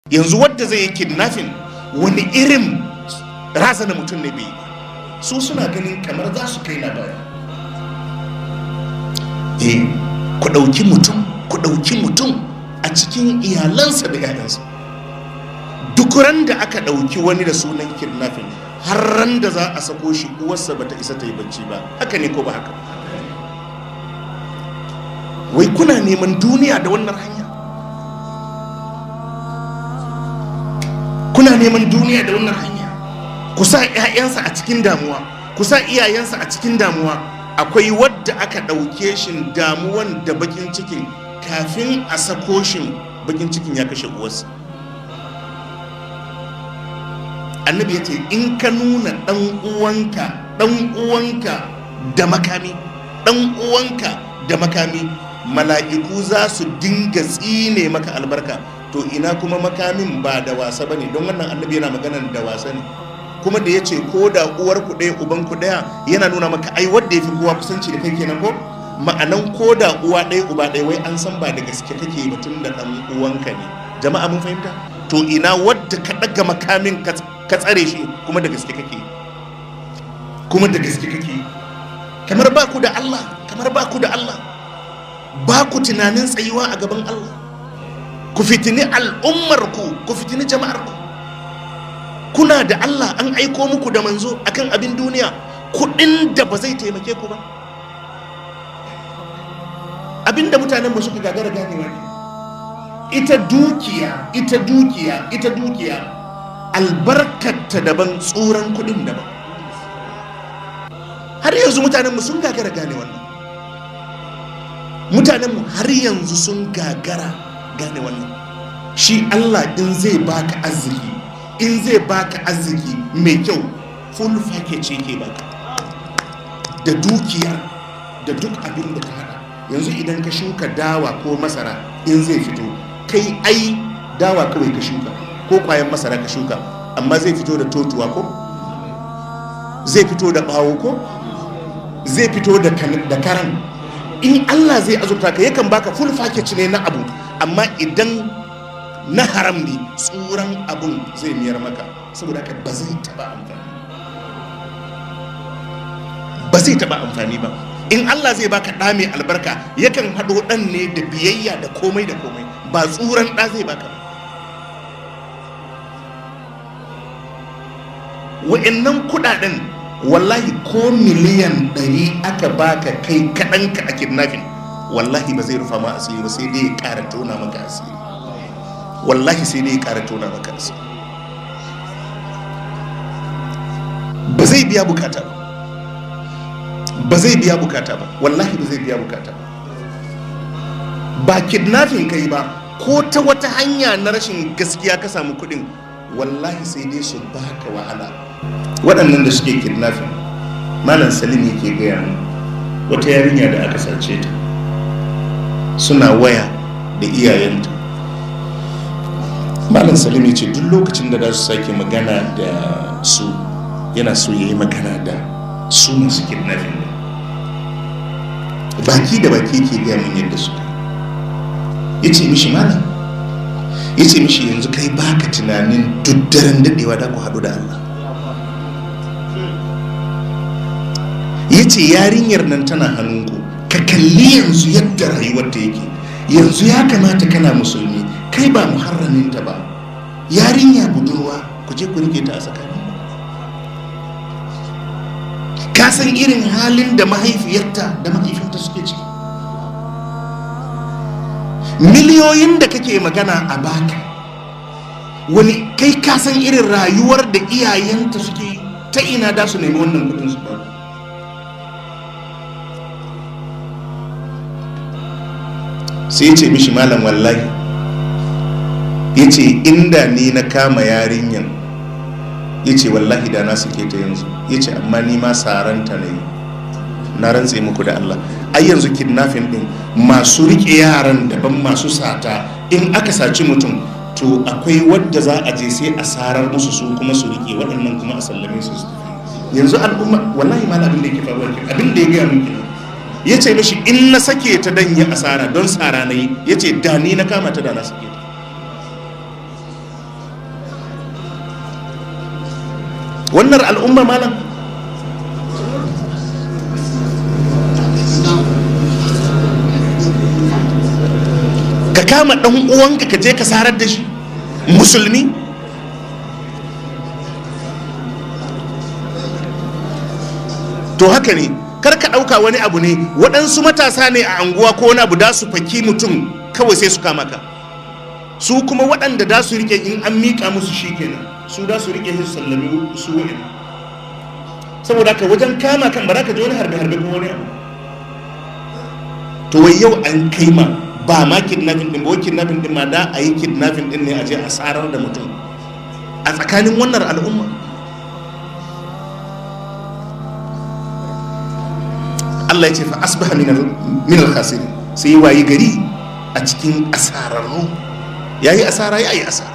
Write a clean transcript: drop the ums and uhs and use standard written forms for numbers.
Yanzu wadda zai yi kidnapping wani irin razana mutum ne bai yi ba. Su suna ganin kamar za su kai labari. Eh, ku ɗauki mutum, ku ɗauki mutum a cikin iyalansa da 'ya'yansa. Duk ran da aka ɗauki wani da sunan kidnapping, har ran da za a sako shi uwarsa bata isa ta yi bacci ba. Haka ne ko ba haka? Wai kuna neman duniya da wannan hanya? Kuna neman duniya da wannan hanya? Ku sa 'ya'yansa a cikin damuwa, ku sa iyayensa a cikin damuwa. Akwai wadda aka ɗauke shi damuwan da bakin cikin, kafin a sako shi bakin cikin ya kashe uwarsa. Annabi ya ce in ka nuna ɗan uwanka, ɗan uwanka da makami, ɗan uwanka da makami, mala'iku za su dinga tsine maka albarka. To ina kuma makamin ba da wasa bane, don wannan annabi yana maganan da wasa ne. Kuma da ya ce ko da uwar ku ɗaya uban ku ɗaya, yana nuna maka ai wadda ya fi kowa kusanci da kai kenan ko? Ma'anan ko da uwa ɗaya uba ɗaya, wai an san ba da gaske kake ba tun da ɗan uwanka ne. Jama'a mun fahimta? To ina wadda ka ɗaga makamin ka tsare shi kuma da gaske kake, kuma da gaske kake. Kamar ba ku da Allah, kamar ba ku da Allah, ba ku tunanin tsayuwa a gaban Allah. Ku fitini al'ummarku, ku fitini jama'arku. Kuna da Allah, an aiko muku da manzo akan abin duniya, kudin da ba zai taimake ku ba. Abinda mutanen mu suka gagara ganewa ne, ita dukiya, ita dukiya, ita dukiya albarkarta daban, tsoron kudin daban. Har yanzu mutanen mu sun gagara gane wannan. Mutanen mu har yanzu sun gagara gane wannan. Shi Allah in zai baka arziki, in zai baka arziki mai kyau, full package yake baka, da dukiyar da duk abin da ka hada. Yanzu idan ka shuka dawa ko masara, in zai fito, kai ai dawa kawai ka shuka ko kwayan masara ka shuka, amma zai fito da totuwa ko zai fito da bawo ko zai fito da karan. In Allah zai azurta ka, yakan baka full package ne na abu, amma idan na haram ne, tsuran abun zai miyar maka. Saboda haka ba zai taba amfani, ba zai taba amfani ba. In Allah zai baka ɗa mai albarka, yakan haɗo ɗan ne da biyayya da komai da komai, ba tsuran ɗa zai baka ba. Wa'annan kuɗaɗen wallahi ko miliyan 100 aka baka kai kaɗanka a kidnapping, wallahi ba zai rufa ma asiri ba, sai dai ya ƙara tona maka asiri. Wallahi sai dai ya ƙara tona maka asiri. Ba zai biya bukata ba, ba zai biya bukata ba, wallahi ba zai biya bukata ba. Ba kidnapping kai ba, ko ta wata hanya na rashin gaskiya ka samu kuɗin, wallahi sai dai su baka wahala. Waɗannan da suke kidnapping, Malam Salim yake gaya mu wata yarinya da aka sace ta, suna waya da iyayenta. Malam Salim ya ce duk lokacin da za su sake magana da su, yana so ya yi magana da su masu kidnapping ne. Baki da baki yake gaya mun yadda suka yi. Ya ce mishi malam, ya ce mishi yanzu kai baka tunanin duk daren daɗewa da ku haɗu da Allah. Ya ce yarinyar nan tana hannunku, ka kalli yanzu yadda rayuwarta yake. Yanzu ya kamata kana musulmi, kai ba muharraminta ba, yarinya budurwa, ku je ku rike ta a tsakanin. Ka san irin halin da mahaifiyarta da mahaifinta suke ciki. Miliyoyin da kake magana a baka, wani kai ka san irin rayuwar da iyayenta suke, ta ina da su nemi wannan kudin su ba. Sai ya ce mishi malam wallahi, ya ce inda ni na kama yarinyan, ya ce wallahi da na suke ta yanzu. Ya ce amma ni ma saranta na yi, na rantse muku da Allah. Ai yanzu kidnapping din masu rike yaran daban, masu sata. In aka saci mutum, to akwai wadda za a je sai a sarar musu su kuma su rike waɗannan, kuma a sallame su su tafi. Yanzu al'umma wallahi ma abin da yake faruwa kenan, abin da ya gaya min kenan. Ya ce mishi in na sake ta dan yi asara, don sara na yi. Ya ce da ni na kama ta da na sake ta. Wannan al'umma malam, ka kama dan uwanka ka je ka sarar da shi musulmi. To haka ne, kar ka ɗauka wani abu ne, waɗansu matasa ne a anguwa ko wani abu da su faki mutum kawai sai su kama ka. Su kuma waɗanda da su rike in an miƙa musu shi kenan, su da su rike su sallami su wa'in. Saboda haka wajen kama kan ba za ka ji wani harbe-harbe ko wani abu. To wai yau an kai ma ba ma kidnapping din ba, wai kidnapping din ma da a yi kidnapping din ne a je a sarar da mutum a tsakanin wannan al'umma. Allah ya ce fa asbaha min al-khasirin, sai wayi gari a cikin asararru. Yayi asara, yayi asara.